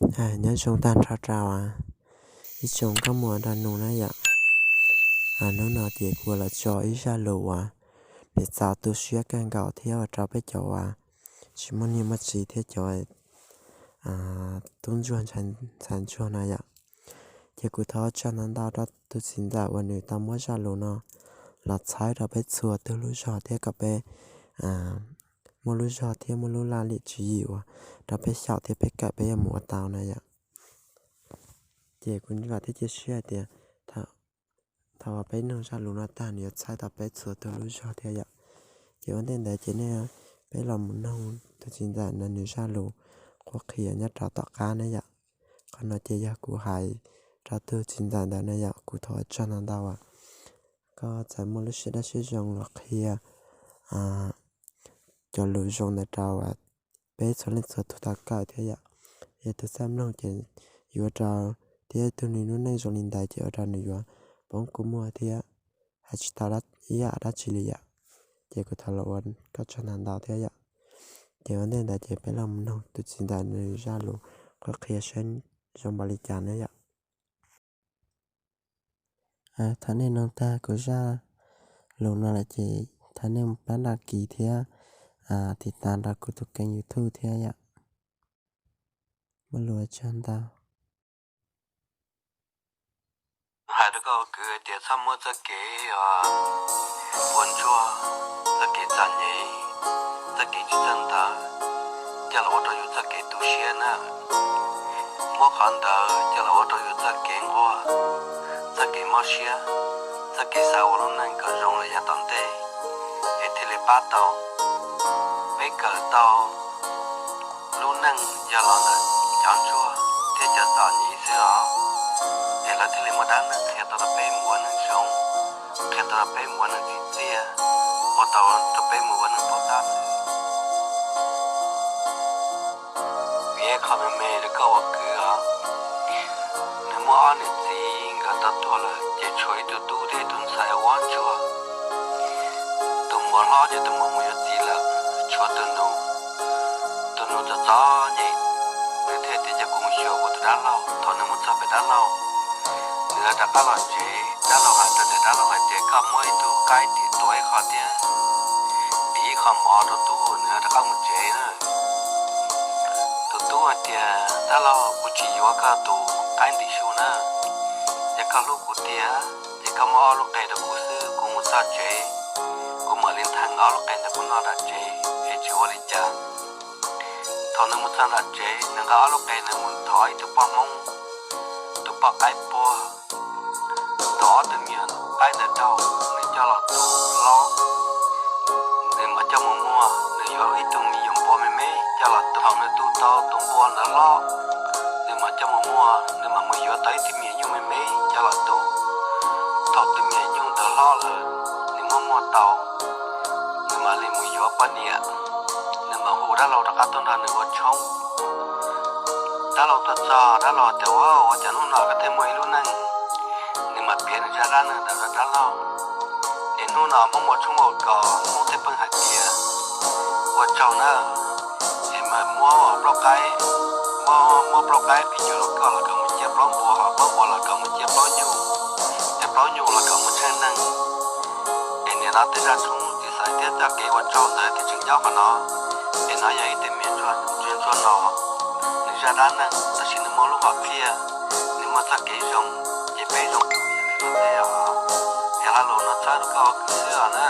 Nyob zoo tag nrho rau ib tsoom nkauj muam nrog nus na yom. Hnub no ces kuv los tso ib zaj lus uas nws txaus tu siab kawg nkaus thiab ua rau peb cov uas tsis muaj niam muaj txiv thiab cov tub ntsuag ntxhais ntsuag no yom. Ces kuv thov tsaug ntau ntau rau tus txiv ntxawm uas nws tau muab zaj lus no los txhawb rau peb txhua tus lub zog thiab kom peb muaj lub zog thiab muaj lub laj lim tswv yim uas rau peb xyaum thiab peb kawm peb yuav mus ua tau na yom. Ces kuv vam thiab cia siab hais tias thaum uas peb noog zaj lus no tag nws yuav txhawb tau peb txhua tus lub zog thiab yom. Ces ua ntej ntawd ces nej, peb los mus noog tus txiv ntxawm no nws zaj lus qhuab qhia nyob rau tom qab na yom. Qhov no ces yog kuv hais rau tus txiv ntxawm ntawd na yom, kuv thov tsaug ntau ntau as koj txawm muaj lub siab dawb siab zoo los qhia cov lus zoo ntawd rau peb txhua leej txhua tus tau kawm thiab yom. Yog tus txawj mloog ces yuav ua rau, thiab tus nws lub neej zoo li ntawd ces ua rau nws yuav poob kua muag thiab hais tsis tau ib yam dab tsi li yom. Ces kuv thov los ua koj tsaug ntau ntau thiab yom. Ces ua ntej ntawd ces peb los mus noog tus txiv ntxawm nws zaj lus qhuab qhia saib zoo npaum li cas na yom. Thaum nej noog tag kuv zaj lus no lawm ces thov nej mus pab đăng ký thiab tiv tas rau kuv tus kênh YouTube thiab yom. Muaj lus ua tsaug ntau. Hais rau koj ua kwv tias txhob muab txoj kev ua ntsuag, txoj kev txom nyem, txoj kev tsis txawj ntawv coj los ua rau yus txoj kev tu siab na. Muab qhov ntawd coj los ua rau yus txoj kev nquag, txoj kev mob siab, txoj kev xav ua lub neej kom zoo los yav tom ntej, es thiaj li pab tau peb kawm tau lub neej yog los ntawm cov ntsuag thiab cov txom nyem xwb os. Es lawv thiaj li muaj dab neeg qhia tau rau peb mus ua neej zoo, qhia tau rau peb mus ua neej tsim txiaj, ua tau rau peb mus ua neej paub tab xwb. Vim qhov me me rau koj ua kwv os, nws muaj ob niam txiv nkawd tau tuag lawm ces tshuav ib tug tub thiab ib tug ntxhais ua ntsuag. Tus muam hlob ces tus muam mus yuav txiv lawm, tshuav tus nus. Tus nus txom txom nyem, nws thiaj tias cia kuv mus xyuas kuv tus dab laug. Thaum nws mus txog pem dab laug, nws rov qab los tsev, dab laug hais rau nws, dab laug hais tias koj muab ib tug qaib tim tua ib qho tiag, piv ib qho mov rau tub, nws rov qab mus tsev na. Tus tub hais tias dab laug, kuv tsis yuav koj tus qaib ntim su na, yog koj hlub kuv tiag ces koj muab ob lub qe rau kuv xwb, kuv mus txog tsev kuv mam li ntheej ob lub qe ntawd kuv noj nram tsev es tsis ua li cas. Thaum nws mus txog nram tsev, nws nqa ob lub qe ntawd mus thov ib tug poj hmoob, tus poj qaib puag, thov ob tug me nyuam qaib ntawd rau, nws coj los tu hlob, nws mam coj mus muag. Nws yuav ib tug me nyuam npua me me coj los tu. Thaum nws tu tau tus npua ntawd hlob, nws mam coj mus muag, nws mam mus yuav tau ib tug me nyuam nyuj me me coj los tu. Thaum tus me nyuam nyuj ntawd hlob lawm, nws muab muag tau, nws mam li mus yuav poj niam, nws mam hu dab laug rov qab tuaj nrog nws ua tshoob. Dab laug tuaj txog, dab laug tias, Ua, ua cas hnub no koj thiaj muaj ib lub neej? Nws mam piav nws zaj dab neeg ntawd rau dab laug. Es hnub no Hmoob ua tshoob ua kos, Hmoob tej pheej hais tias ua tsaug na, es mas muab plaub qaib, muab plaub qaib qhib cuag lub koj los kom mus ciaj plaub npua, ho plaub npua los kom mus ciaj plaub nyuj, es plaub nyuj los kom mus tsheej neeg. Es nim no tej zaj tshoob txiv xaiv thiab txoj kev ua tsaug ntawd thiaj tseem nyob qhov no. Es no yog ib tug me ntsuag no nws zaj dab neeg, tab sis nws muaj lub hom phiaj, nws muaj txoj kev zoo, ces peb zoo li no xwb os. Es lo lus no txhawb rau koj ua kwv xwb os na.